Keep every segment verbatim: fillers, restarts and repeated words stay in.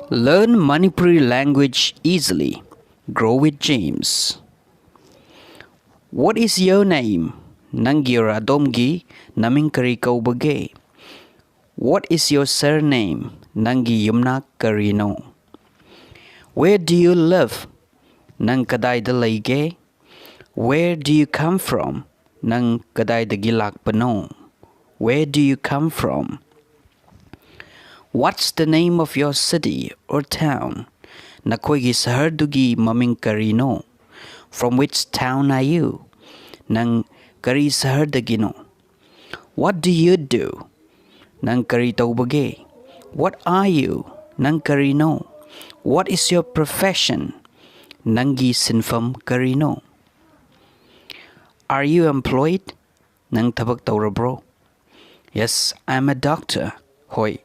Learn Manipuri language easily. Grow with James. What is your name? ꯅꯪꯒꯤ or ꯑꯗꯣꯝꯒꯤ ꯅꯃꯤꯡ ꯀꯔꯤ ꯀꯧꯕꯒꯦ? What is your surname? ꯅꯪꯒꯤ ꯌꯨꯝꯅꯥꯛ ꯀꯔꯤꯅꯣ? Where do you live? ꯅꯪ ꯀꯗꯥꯏꯗ ꯂꯩꯒꯦ? Where do you come from? ꯅꯪ ꯀꯗꯥꯏꯗꯒꯤ ꯂꯥꯛꯄꯅꯣ? Where do you come from? What's the name of your city or town? ꯅꯈꯣꯏꯒꯤ ꯁꯍꯔꯗꯨꯒꯤ ꯃꯃꯤꯡ ꯀꯔꯤꯅꯣ? From which town are you? ꯅꯪ ꯀꯔꯤ ꯁꯍꯔꯗꯒꯤꯅꯣ? What do you do? ꯅꯪ ꯀꯔꯤ ꯇꯧꯕꯒꯦ? What are you? ꯅꯪ ꯀꯔꯤꯅꯣ? What is your profession? ꯅꯪꯒꯤ ꯁꯤꯟꯐꯝ ꯀꯔꯤꯅꯣ? Are you employed? ꯅꯪ ꯊꯕꯛ ꯇꯧꯔꯕ꯭ꯔꯣ? Yes, I'm a doctor. ꯍꯣꯏ,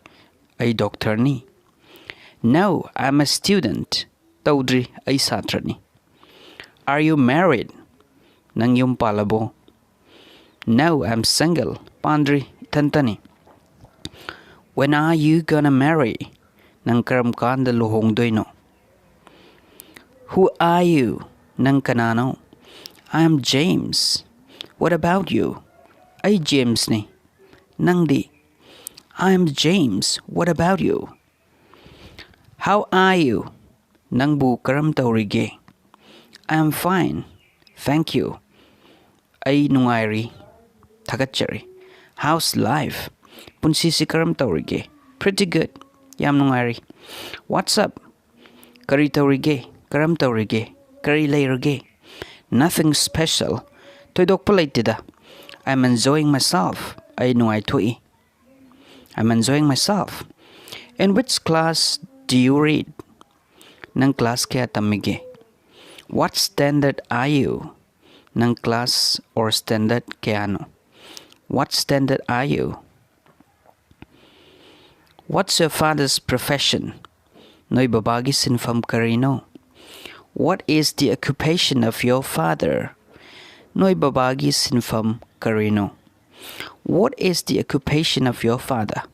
ꯑꯩ ꯗꯣꯛꯇꯔꯅꯤ꯫ No, I'm a student. ꯇꯧꯗ꯭ꯔꯤ, ꯑꯩ ꯁꯥꯇ꯭ꯔꯅꯤ꯫ Are you married? ꯅꯪ ꯌꯨꯝ ꯄꯥꯜꯂꯕꯣ? No, I'm single. ꯄꯥꯟꯗ꯭ꯔꯤ, ꯏꯊꯟꯇꯅꯤ꯫ When are you gonna marry? ꯅꯪ ꯀꯔꯝ ꯀꯥꯟꯗ ꯂꯨꯍꯣꯡꯗꯣꯏꯅꯣ? Who are you? ꯅꯪ ꯀꯅꯥꯅꯣ? I am James. What about you? ꯑꯩ ꯖꯦꯝꯁꯅꯤ꯫ ꯅꯪꯗꯤ? I am James. What about you? How are you? ꯅꯪꯕꯨ ꯀꯔꯝ ꯇꯧꯔꯤꯒꯦ? I am fine. Thank you. ꯑꯩ ꯅꯨꯡꯉꯥꯏꯔꯤ꯫ ꯊꯥꯒꯠꯆꯔꯤ꯫ How's life? ꯄꯨꯟꯁꯤꯁꯤ ꯀꯔꯝ ꯇꯧꯔꯤꯒꯦ? Pretty good. ꯌꯥꯝ ꯅꯨꯡꯉꯥꯏꯔꯤ꯫ What's up? ꯀꯔꯤ ꯇꯧꯔꯤꯒꯦ? ꯀꯔꯝ ꯇꯧꯔꯤꯒꯦ? ꯀꯔꯤ ꯂꯩꯔꯒꯦ? Nothing special. ꯊꯣꯏꯗꯣꯛꯄ ꯂꯩꯇꯦꯗ꯫ I'm enjoying myself. ꯑꯩ ꯅꯨꯡꯉꯥꯏꯊꯣꯛꯏ꯫ I'm enjoying myself. In which class do you read? ꯅꯪ ꯀ꯭ꯂꯥꯁ ꯀꯌꯥ ꯇꯝꯃꯤꯒꯦ? What standard are you? ꯅꯪ ꯀ꯭ꯂꯥꯁ or standard ꯀꯌꯥꯅꯣ? What standard are you? What's your father's profession? ꯅꯣꯏ ꯕꯕꯥꯒꯤ ꯁꯤꯟꯐꯝ ꯀꯔꯤꯅꯣ? What is the occupation of your father? ꯅꯣꯏ ꯕꯕꯥꯒꯤ ꯁꯤꯟꯐꯝ ꯀꯔꯤꯅꯣ? What is the occupation of your father?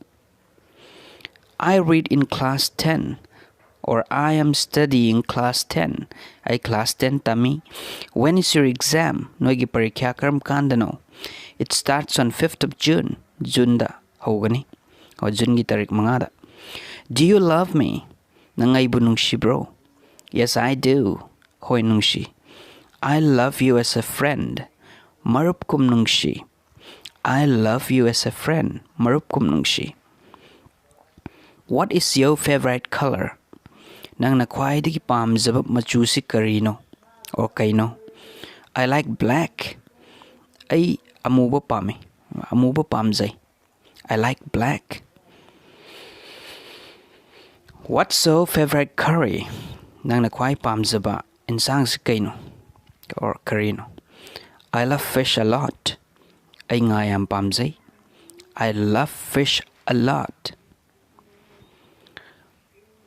I read in class ten. Or I am studying class ten. ꯑꯩ class ten ꯇꯝꯃꯤ꯫ When is your exam? ꯅꯣꯏꯒꯤ ꯄꯔꯤꯈ꯭ꯌꯥ ꯀꯔꯝ ꯀꯥꯟꯗꯅꯣ? It starts on fifth of June. Juneꯗ ꯍꯧꯒꯅꯤ꯫ ꯑꯣ, Juneꯒꯤ ꯇꯥꯔꯤꯛ ꯃꯉꯥꯗ꯫ Do you love me? ꯅꯪ ꯑꯩꯕꯨ ꯅꯨꯡꯁꯤꯕ꯭ꯔꯣ? Yes, I do. ꯍꯣꯏ, ꯅꯨꯡꯁꯤ꯫ I love you as a friend. ꯃꯔꯨꯞꯀꯨꯝ ꯅꯨꯡꯁꯤ꯫ I love you as a friend. ꯃꯔꯨꯞꯀꯨꯝ ꯅꯨꯡꯁꯤ꯫ What is your favorite color? ꯅꯪꯅ ꯈ꯭ꯋꯥꯏꯗꯒꯤ ꯄꯥꯝꯖꯕ ꯃꯆꯨꯁꯤ ꯀꯔꯤꯅꯣ? Or ꯀꯩꯅꯣ? I like black. ꯑꯩ ꯑꯃꯨꯕ ꯄꯥꯝꯃꯤ꯫ ꯑꯃꯨꯕ ꯄꯥꯝꯖꯩ꯫ I like black. What's your favorite curry? ꯅꯪꯅ ꯈ꯭ꯋꯥꯏ ꯄꯥꯝꯖꯕ ꯏꯟꯁꯥꯡꯁꯤ ꯀꯩꯅꯣ? Or ꯀꯔꯤꯅꯣ? I love fish a lot. ꯑꯩ ꯉꯥ ꯌꯥꯝ ꯄꯥꯝꯖꯩ꯫ I love fish a lot.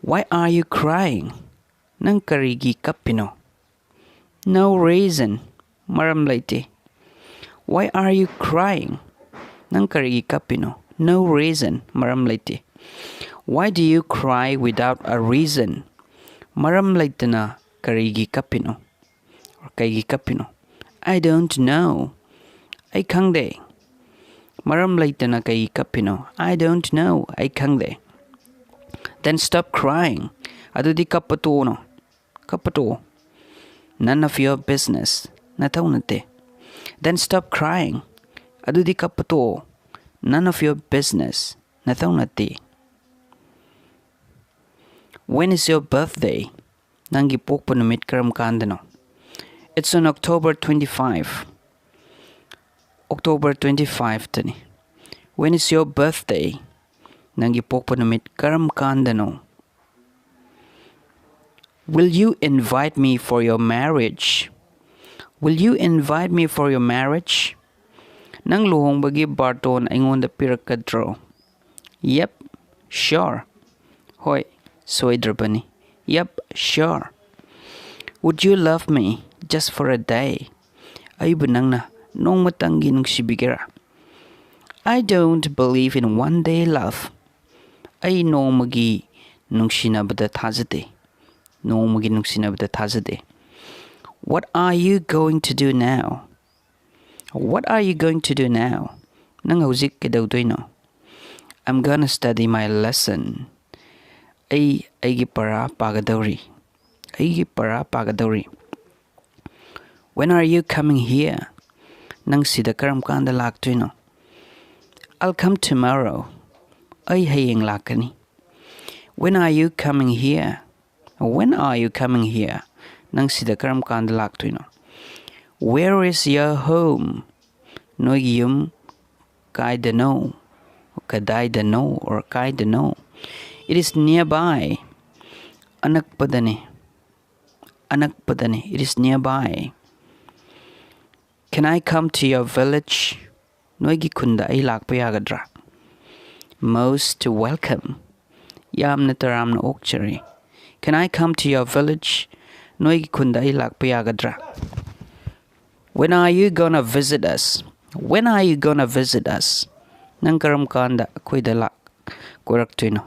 Why are you crying? ꯅꯪ ꯀꯔꯤꯒꯤ ꯀꯞꯄꯤꯅꯣ? No reason. ꯃꯔꯝ ꯂꯩꯇꯦ꯫ Why are you crying? ꯅꯪ ꯀꯔꯤꯒꯤ ꯀꯞꯄꯤꯅꯣ? No reason. ꯃꯔꯝ ꯂꯩꯇꯦ꯫ Why do you cry without a reason? ꯃꯔꯝ ꯂꯩꯇꯅ ꯀꯔꯤꯒꯤ ꯀꯞꯄꯤꯅꯣ? Or ꯀꯩꯒꯤ ꯀꯞꯄꯤꯅꯣ? I don't know. ꯑꯩ ꯈꯪꯗꯦ꯫ ꯃꯔꯝ ꯂꯩꯇꯅ ꯀꯩꯒꯤ ꯀꯞꯄꯤꯅꯣ? I don't know. ꯑꯩ ꯈꯪꯗꯦ꯫ Then stop crying. ꯑꯗꯨꯗꯤ ꯀꯞꯄ ꯇꯣꯛꯑꯣꯅꯣ꯫ ꯀꯞꯄ ꯇꯣꯛꯑꯣ꯫ None of your business. ꯅꯊꯧ ꯅꯠꯇꯦ꯫ Then stop crying. ꯑꯗꯨꯗꯤ ꯀꯞꯄ ꯇꯣꯛꯑꯣ꯫ None of your business. ꯅꯊꯧ ꯅꯠꯇꯦ꯫ When is your birthday? ꯅꯪꯒꯤ ꯄꯣꯛꯄ ꯅꯨꯃꯤꯠ ꯀꯔꯝ ꯀꯥꯟꯗꯅꯣ? It's on October twenty-five. October twenty-fiveꯇꯅꯤ꯫ When is your birthday? ꯅꯪꯒꯤ ꯄꯣꯛꯄ ꯅꯨꯃꯤꯠ ꯀꯔꯝ ꯀꯥꯟꯗꯅꯣ? Will you invite me for your marriage? Will you invite me for your marriage? ꯅꯪ ꯂꯨꯍꯣꯡꯕꯒꯤ ꯕꯥꯔꯇꯣꯟ ꯑꯩꯉꯣꯟꯗ ꯄꯤꯔꯛꯀꯗ꯭ꯔꯣ? Yep, sure. ꯍꯣꯏ, ꯁꯣꯏꯗ꯭ꯔꯕꯅꯤ꯫ Yep, sure. Would you love me just for a day? ꯑꯩꯕꯨ ꯅꯪꯅ ꯅꯣꯡꯃꯇꯪꯒꯤ ꯅꯨꯡꯁꯤꯕꯤꯒꯦꯔꯥ? I don't believe in one day love. ꯑꯩ ꯅꯣꯡꯃꯒꯤ ꯅꯨꯡꯁꯤꯅꯕꯗ ꯊꯥꯖꯗꯦ꯫ ꯅꯣꯡꯃꯒꯤ ꯅꯨꯡꯁꯤꯅꯕꯗ ꯊꯥꯖꯗꯦ꯫ What are you going to do now? What are you going to do now? ꯅꯪ ꯍꯧꯖꯤꯛ ꯀꯩꯗꯧꯗꯣꯏꯅꯣ? I'm gonna study my lesson. ꯑꯩ ꯑꯩꯒꯤ ꯄꯔꯥ ꯄꯥꯒꯗꯧꯔꯤ꯫ ꯑꯩꯒꯤ ꯄꯔꯥ ꯄꯥꯒꯗꯧꯔꯤ꯫ When are you coming here? ꯅꯪ ꯁꯤꯗ ꯀꯔꯝ ꯀꯥꯟꯗ ꯂꯥꯛꯇꯣꯏꯅꯣ? I'll come tomorrow. ꯑꯩ ꯍꯌꯦꯡ ꯂꯥꯛꯀꯅꯤ꯫ When are you coming here? When are you coming here? ꯅꯪ ꯁꯤꯗ ꯀꯔꯝ ꯀꯥꯟꯗ ꯂꯥꯛꯇꯣꯏꯅꯣ? Where is your home? ꯅꯣꯏꯒꯤ ꯌꯨꯝ ꯀꯥꯏꯗꯅꯣ? ꯀꯗꯥꯏꯗꯅꯣ or ꯀꯥꯏꯗꯅꯣ? It is nearby. ꯑꯅꯛꯄꯗꯅꯤ꯫ ꯑꯅꯛꯄꯗꯅꯤ꯫ It is nearby. Can I come to your village? ꯅꯣꯏꯒꯤ ꯈꯨꯟꯗ ꯑꯩ ꯂꯥꯛꯄ ꯌꯥꯒꯗ꯭ꯔꯥ? Most welcome. ꯌꯥꯝꯅ ꯇꯔꯥꯝꯅ ꯑꯣꯛꯆꯔꯤ꯫ Can I come to your village? ꯅꯣꯏꯒꯤ ꯈꯨꯟꯗ ꯑꯩ ꯂꯥꯛꯄ ꯌꯥꯒꯗ꯭ꯔꯥ? When are you gonna visit us? When are you gonna visit us? ꯅꯪ ꯀꯔꯝ ꯀꯥꯟꯗ ꯑꯩꯈꯣꯏꯗ ꯂꯥꯛ ꯀꯣꯏꯔꯛꯇꯣꯏꯅꯣ?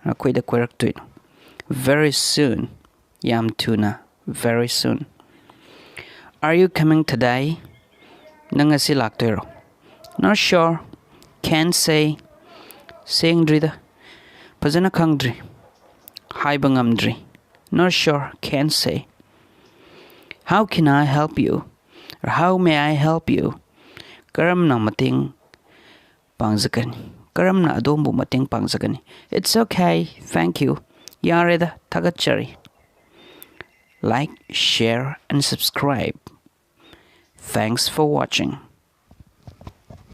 ꯑꯩꯈꯣꯏꯗ ꯀꯣꯏꯔꯛꯇꯣꯏꯅꯣ? Very soon. ꯌꯥꯝ ꯊꯨꯅ꯫ Very soon. Are you coming today? ꯅꯪ ꯉꯁꯤ ꯂꯥꯛꯇꯣꯏꯔꯣ? Not sure. Can't say. ꯁꯦꯡꯗ꯭ꯔꯤꯗ꯫ ꯐꯖꯅ ꯈꯪꯗ꯭ꯔꯤ꯫ ꯍꯥꯏꯕ ꯉꯝꯗ꯭ꯔꯤ꯫ Not sure. Can't say. How can I help you? Or how may I help you? ꯀꯔꯝꯅ ꯃꯇꯦꯡ ꯄꯥꯡꯖꯒꯅꯤ? ꯀꯔꯝꯅ ꯑꯗꯣꯝꯕꯨ ꯃꯇꯦꯡ ꯄꯥꯡꯖꯒꯅꯤ? It's okay. Thank you. ꯌꯥꯔꯦꯗ, ꯊꯥꯒꯠꯆꯔꯤ꯫ Like, share and subscribe. Thanks for watching.